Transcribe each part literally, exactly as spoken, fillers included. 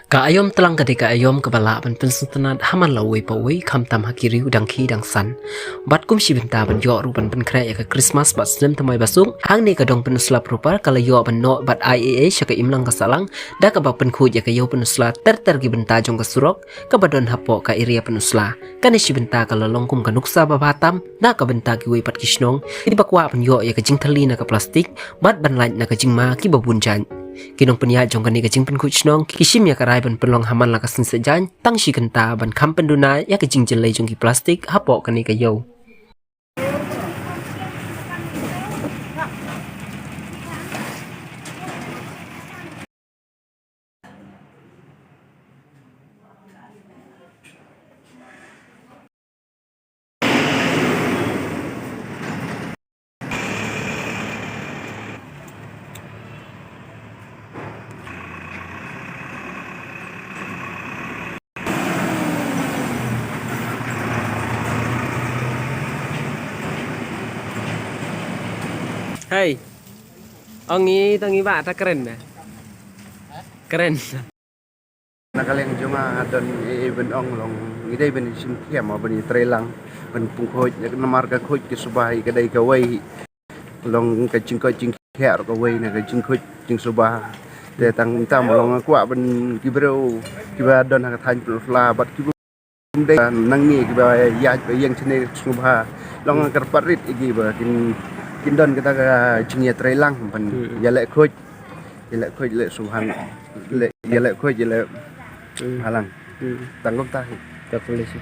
Ka aïom tlang ka dei ka aïom kaba lah ban pynsngewtynnad ha man la uwei pa uwei, khamtam ha ki ri u dang khie dang san. Bad kum shi bynta ban ïoh ruh ban pynkhreh ïa ka Krismas bad snem thymmai basuk, hangne ka dong Pynursla Proper ka la ïoh ban noh bad ai ei ei sha ka imlang ka sahlang da kaba pynkhuid ïa ka ïew Pynursla ter ter ki bynta jong ka surok kaba don hapoh ka area Pynursla. Kane shi bynta ka la long kum ka nuksa ba bha tam na ka bynta kiwei pat ki shnong kiba kwah ban ïoh ïa ka jingthylli na ka plastik bad ban lait na ka jingma kiba bun jait. Ki nongpynïaid jong kane ka jingpynkhuid shnong ki shim ïa ka rai ban pynlong ha man la ka sngi Saitjaiñ tang shi kynta ban kham pynduna ïa ka jingjyllei jong ki plastik hapoh kane ka ïew. Hei. Ong ngi tang ngi ba ta kren na. Kren. Na ka liang jong nga don ei ei ban ong long ngi dei ban shim khia ma ban ïatrei lang ban pynkhuid namar ka khuid ka suba hi ka dei kawei long ka jingkoit jingkhiah ruh kawei na ka jingkhuid jingsuba. Te tang tam long nga kwah ban ki briew kiba don ha ka thaiñ Pynursla bad kiba dei nangne kiba ïaid ba ïeng shane sngewbha long nga kyrpad rit ïa ki ba kin kin don kata ka jingïatrei lang ban ïaleh khuid ïaleh khuid ïaleh sngewbha ïaleh khuid ïaleh halang. Tang kumta hi. Ka police.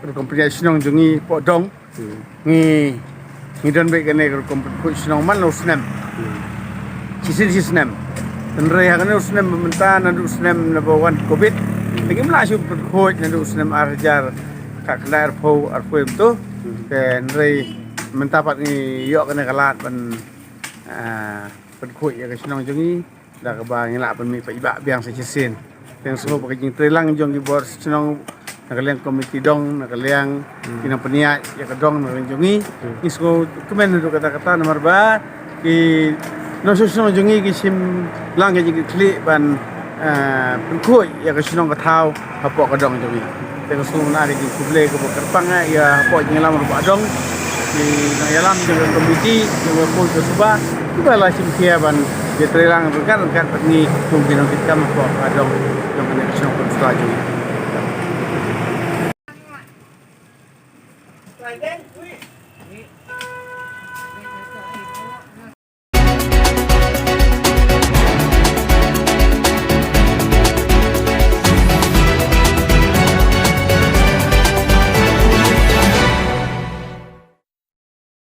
Rukom pynïaid shnong jong ngi poh dong. Ngi ngi don beit kane ka rukom pynkhuid shnong man la u snem. Shisien shi snem. Hynrei ha kane u snem mynta naduh u snem naba wan covid. Te ngim lah shuh pynkhuid naduh u snem ar hajar khatkhyndai arphew arphew em tu. Te hynrei mynta pat ngi ïoh kane ka lad ban, ah, pynkhuid ïa ka shnong jong ngi. Da kaba ngi lah ban mih paidbah biang sa shisien. Te nga sngew ba ka jingtreilang jong ki bor shnong na ka liang komiti dong na ka liang ki nongpynïaid ïa ka dong na ka liang jong ngi. Ngi sngew kmen haduh katta katta namar ba ki nongshong shnong jong ngi ki shim lang ka jingkitkhlieh ban, eh, pynkhuid ïa ka shnong ka thaw hapoh ka dong jong ngi. Te nga sngew na ka jingkhublei kaba kyrpang ïa hapoh jingïalam rangbah dong. Ki nongïalam jong ka komiti jong ka pul ka suba kiba la shim khia ban ïatreilang ryngkat ryngkat bad ngi kum ki nongkitkam hapoh ka dong jong kane ka shnong Pynursla jong ngi.